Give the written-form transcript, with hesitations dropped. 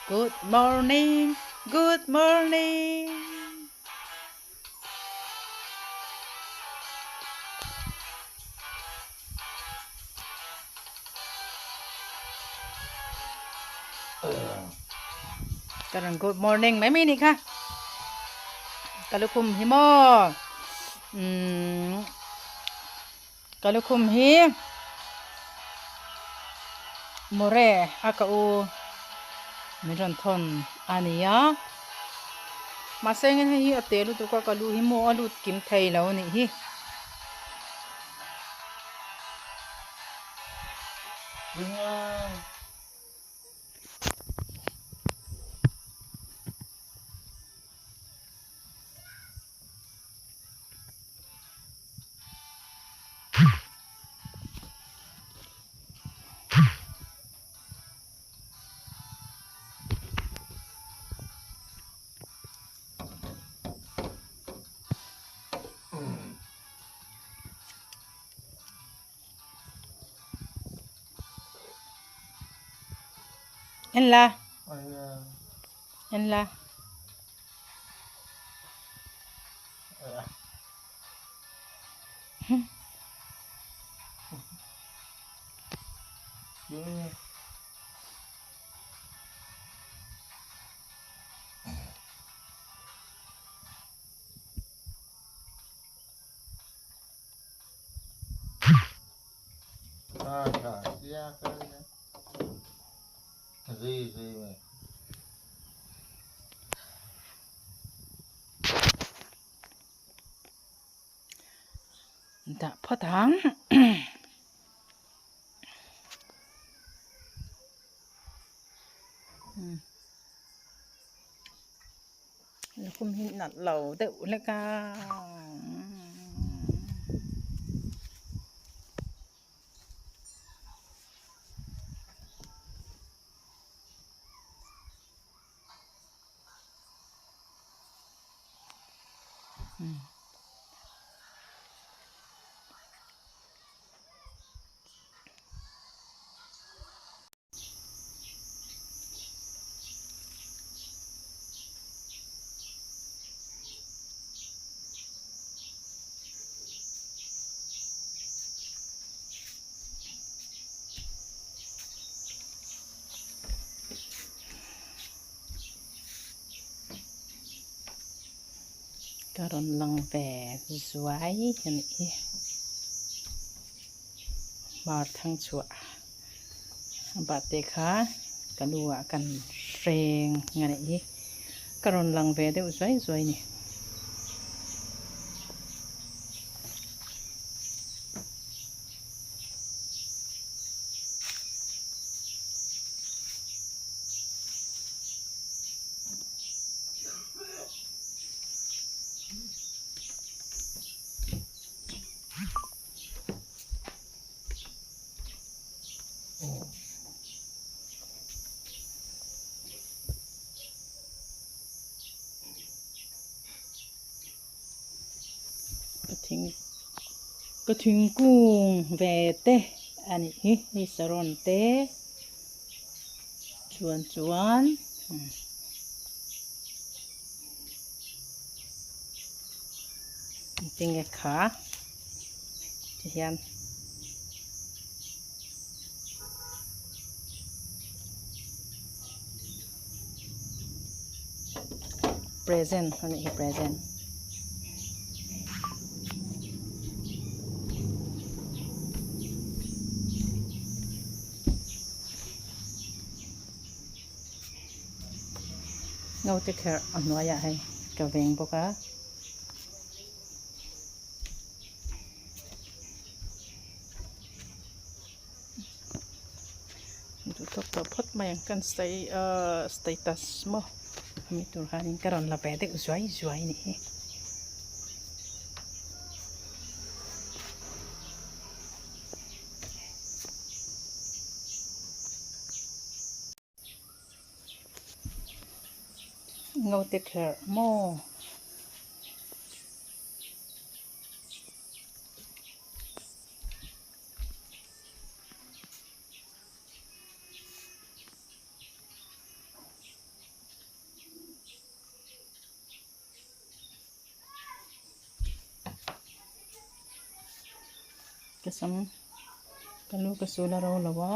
Good morning, good morning. Ka rawn good morning mai mai nih kha. Ka lukhum hi maw? Umm ka lukhum hi More a ka u min rawn thawn a nia. Mahse engin hei hi a te lutuk a ka lu hi maw a lut kim thei lo a nih hi. En la. En la. Dah phawt ang. Lukhum hi nalh lo deuh hlek a. Ka rawn lang ve zuai a nih hi. Hmar thang chhuah a bate kha ka lu ah kan hreng a nih hi. Ka rawn lang ve deuh zuai zuai a ni. Ka thingkung ve te a nih hi hei saron te chuan chuan. Tinge kha ti hian present a nih hi present. Naute kherh a hnuaiah hei ka veng bawk a. Duh tawk tawh phawt mai ang kan status maw ami tur khanin ka rawn la ve deuh zuai zuai a nih hi. Naute kherh maw? Ka sam ka lu ka sul a ro lo a.